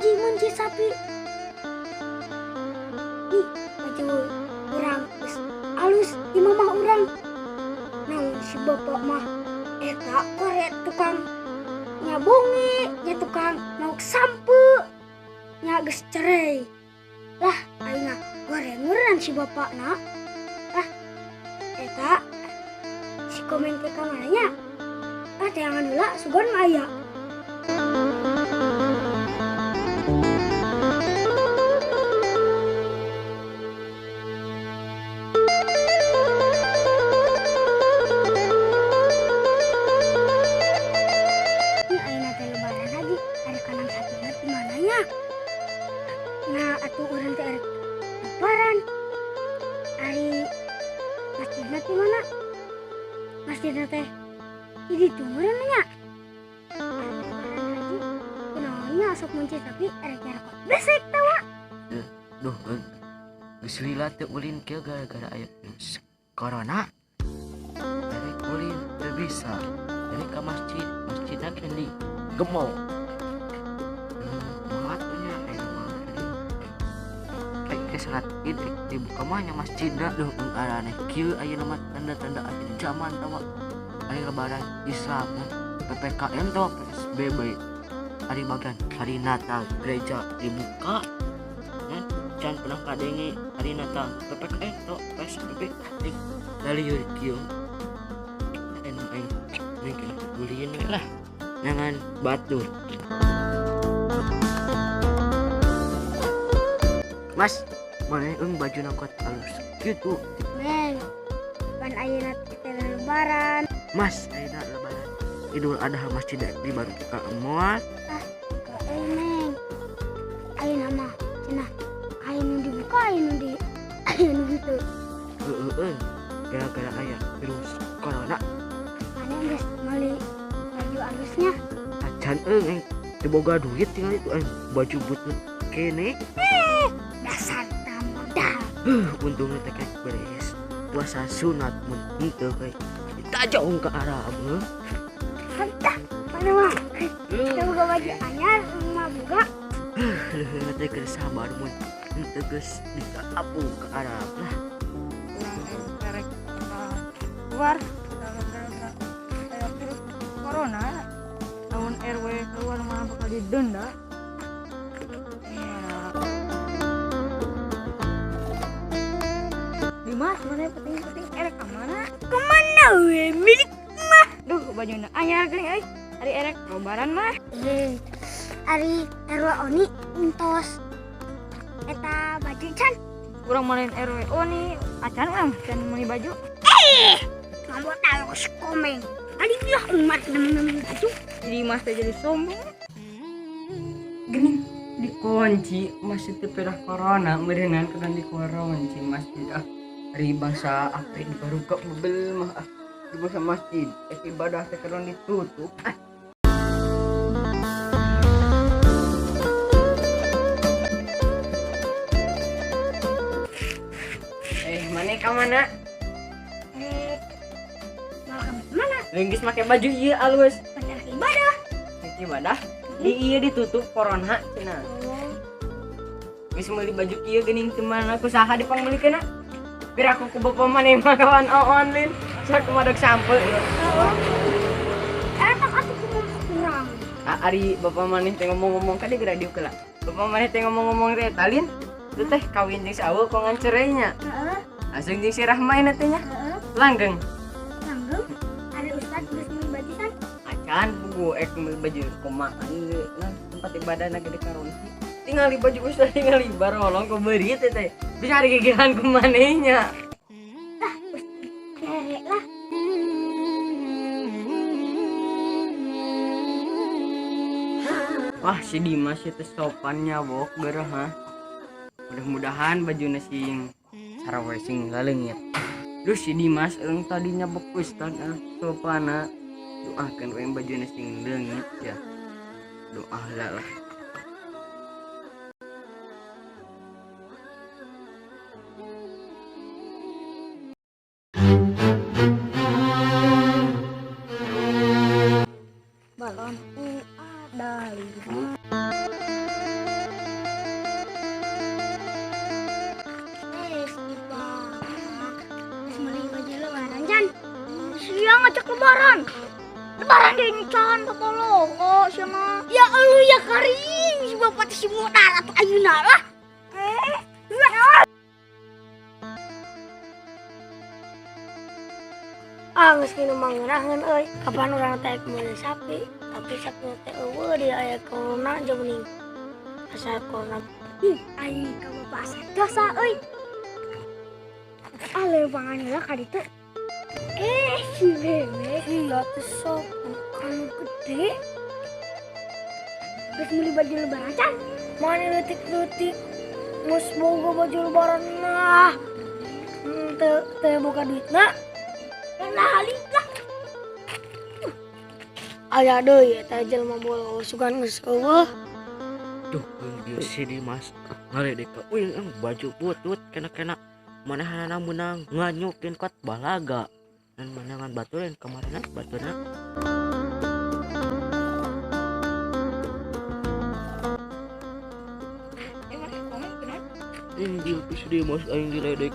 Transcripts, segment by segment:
haji meunci sapi. Ih, baju urang geus alus di mamah urang. Namun si bapak mah eta koret tukang nyabonge, nya tukang mauk sampe, nya geus cerai. Lah, ayeuna gorenguran si bapak na. Lah, eta si komen teh ka mana nya? Ah, teangan heula sugan mah aya. Ini ayeuna teh lebaran haji, ari kanang sapina di mana nya? Nah, atuh urang teh arek lebaran. Ari masjidna di mana? Masjidna teh di ditu meureun nya. Ari lebaran haji, kunaon nya sok munci sapi arek nyarakot besek tawa. Duh, geus lila teu ulin kieu gara-gara aya virus corona. Erek ulin teu bisa. Erek ka masjid, masjidna kan di gemo. Kumaha tuh nya aya mah. Rek ke salat Id rek dibuka mah nya masjidna. Duh, araneh kieu ayeuna mah tanda-tanda akhir zaman tawa. Ari lebaran Islam PPKM tawa PSBB. Hari bagian hari Natal gereja dibuka. Kan can pernah kadenge hari Natal PPKM atau PSBB dari kieu. Aing aing mungkin ulin we lah jangan batur. Mas, mana eung baju kot halus kitu. Neng, pan ayeuna teh lebaran. Mas, ayeuna lebaran Idul Adha masjid di baru buka moal. Ah, euy Neng. Ayeuna mah cenah aya nu dibuka aya nu di aya nu henteu. Heueuh, gara-gara aya virus corona. Mana geus meuli baju alusnya? Acan eung aing teu boga duit tinggal itu aing baju butut kene. Dasar modal. Untungnya teh kayak beres puasa sunat mun henteu kayak ditajong ke Arab. Heuh. Hentah, mana mah? Teu boga baju anyar, mah boga. Leuheung teh keur sabar mun henteu geus ditaapung ke Arab lah. Urang erek keluar gara-gara aya virus corona. Lamun RW keluar mah bakal didenda. Dimas, mana penting-penting erek ka mana? Kemana we milik mah? Duh, bajuna anyar geuning euy. Ari erek lebaran mah. Ari RW Oni entos eta baju can. Urang mah lain RW Oni, acan urang can meuli baju. Ngamot alus komeng. Ari lah umat nemen baju. Jadi Mas teh jadi sombong. Geuning dikunci masjid teh pedah corona meureunnan kedan dikunci masjid ah. Ari bangsa ape dibaruka bebel mah ah. Di bangsa masjid ibadah teh kedan ditutup ah. Mana ka mana? Mau ka mana? Leunggeus make baju ieu alus. Bener ibadah. Ibadah? Di ieu ditutup corona cenah. Oh. Geus meuli baju kieu geuning teu mana ku saha dipangmeulikeunna? Biar aku ku bapak maneh mah kawan oon lin. Sok kumadog sampe. Heeh. Eta atuh kumaha kurang. Ari bapak maneh teh ngomong-ngomong ka di radio keula. Bapak maneh teh ngomong-ngomong teh eta lin. Itu teh kawin jeung si Awe kongan cerainya. Heeh. Langsung jeung si Rahma ina teh nya. Heeh. Langgeng. Langgeng. Ari ustad geus meuli baju san? Acan buku ek meuli baju kumaha ieu nah tempat ibadah na gede karonti. Tingali baju ustad tingali barolong ku beurit teh teh. Bisa ari gigiran ku manehnya. Lah, ustad kere lah. Wah, si Dimas itu sopannya bok gerah ha. Mudah-mudahan bajuna sing sarwe sing laleungit. Duh si Dimas eung tadinya bok ustad ah sopana. Doakeun we bajuna sing leungit ya. Doa heula lah. Balonku ada 5. ngajak lebaran. Lebaran deui nyicahan papolo. Oh, sia mah. Ya Allah ya Karim, si bapak teh si modal atuh ayeuna lah. Ah, geus minum mangeunaheun euy. Kapan urang teh meuli sapi, tapi sapi teh eueuh di aya corona jeung mending asa corona. Aing ka bapak asa dosa euy. Ah, leuwangan heula ka ditu. Si Bebek enggak teh sok kan gede. Geus meuli baju lebaran can? Mana leutik-leutik geus boga baju lebaran nah. Teu boga duitna. Lah lah. Aya deui eta jelema bolos sugan geus eueuh. Duh, dia si Dimas ngaledek ka uing baju butut kena-kena manahanana meunang nganyukin kot balaga dan menangan baturan kemarin baturna. Ini si Dimas aing diledek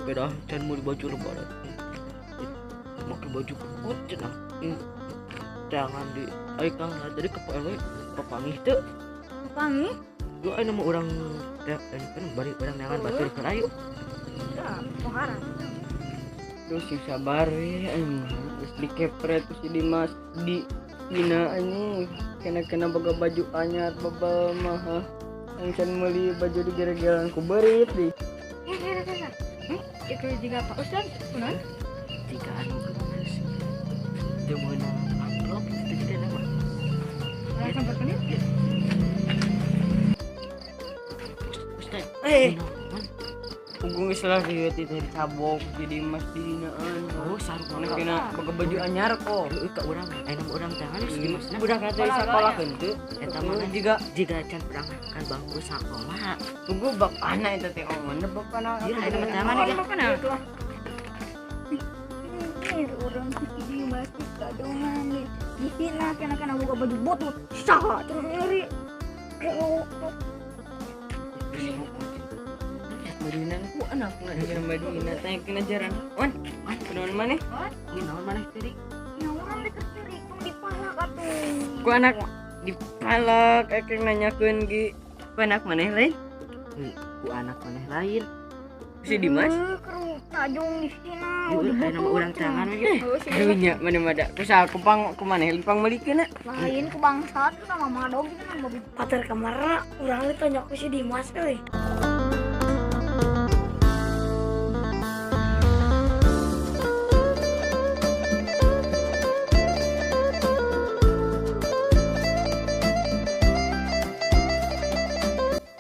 beda can meuli baju lebaran. Pakai baju putih cenah. Jangan di ai kang tadi ke PLW papanggih teu. Papanggih? Lu aya nama urang teh kan bari urang neangan batur keur ayu. Ya, poharan. Duh sing sabar we aing geus dikepret si Dimas di dina anjing kena-kena boga baju anyar bebal mah. Aing can meuli baju di gara-gara ku beurit di. Itu juga Pak Ustaz, kunaon? Jika anu geus teu meunang amplop itu juga nama. Ustaz, Pugung geus lah ieu teh dicabok di Dimas di dinaan. Oh, sarung kena boga baju anyar kok. Heueuh ka urang, aya nama urang tangan si Dimas. Budak teh sakola henteu. Eta mah jiga can urang kan bangku sakola. Pugu bapana eta teh omongna bapana. Ieu aya nama tangan ya. Orang di masjid kadongan dihina kena-kena buka baju botol saha terus ngeri. Madina ku anakna jeung Madina teh kena jaran. Wan, kunaon maneh? Ieu naon maneh tadi? Ya urang dikecuri tong dipalak atuh. Ku anak dipalak ekeng nanyakeun gi. Ku anak maneh lain? Ku anak maneh lain. Si Dimas? Tajung di sini. Ieu nama urang tangan we. Karunya mana mada. Kusaha kupang kumaneh lipang meulikeun. Lain ku bangsat sama madog gitu kan babi. Pater kamarna urang ditonyok ku si Dimas euy.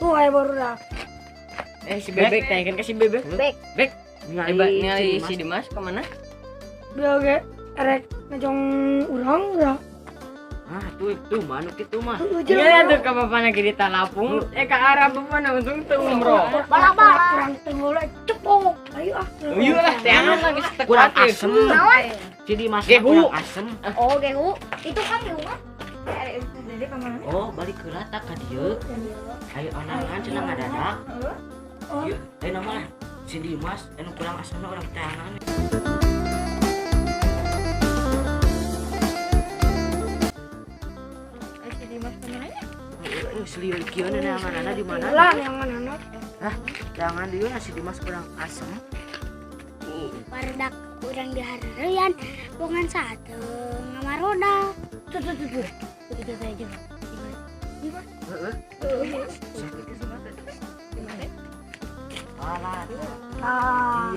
Tuh aya baru dah. Si Bebek tanyakan ke si Bebek. Bek. Bek. Ningali si Dimas kemana? Dia ge erek ngejong urang urang. Ah, tuh manuk kitu mah. Iya tuh ka bapana ge ditalapung, ka arah bapana untung teu umroh. Bala-bala urang teu heula cepok. Ayo ah. Ayo lah, teangan lagi kurang asem. Si Dimas kurang asem. Oh, gehu. Itu kan gehu mah. Oh, balik heula tah ka dieu. Ayo onangan cenah ngadadak. Ieu, ayo nama lah. Si Dimas anu kurang asemna urang teangan. Si Dimas kemana nya? Selieu kieu neanganana di mana? Lah neanganana. Hah, jangan dieu si Dimas kurang asem. Barudak urang dihareurean bongan satu ngamaroda. Tuh tuh tuh tuh. Itu saja. Dimas. Heeh. Alah. Ah.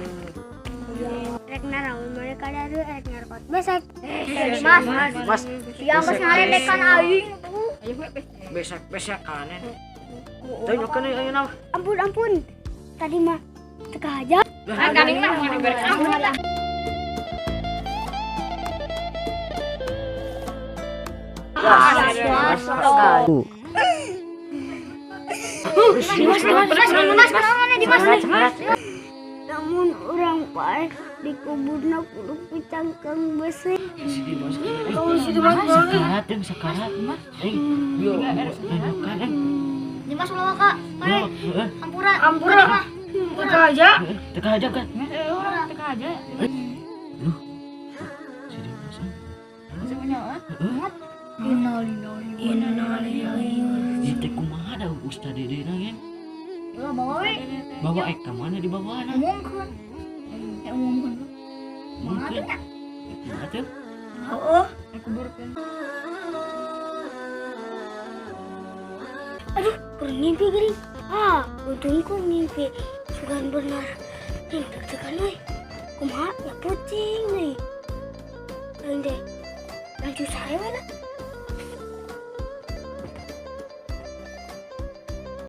Rek naraon mereka dari rek narkot besek. Dimas. Mas. Yang geus ngaredekan aing tuh. Besek-besek kanen. Teu nyokeun ayeuna. Ampun ampun. Tadi mah teka aja. Lah kaning mah mau diberi ampun lah. Dimas. Namun orang pae dikuburna kudu picangkang besi. Si Dimas sekarat jeung sekarat mah. Yo, Dimas ulah ka. Mari. Ampura. Ampura. Teka aja. Teka aja kan. Teka aja. Duh. Maksudnya ah? Innalillahi wa inna ilaihi. Ieu teh kumaha da Ustad Dede na gen? Ulah bawa we. Bawa ek ka mana dibawa na? Umumkeun. Ya umumkeun. Mungkin. Atuh. Heeh. Kuburkeun. Aduh, kurang mimpi gering. Ah, untungku mimpi. Sugan benar. Nih, deg-degan euy. Kumaha ya pucing nih. Aing teh lanjut sare we na.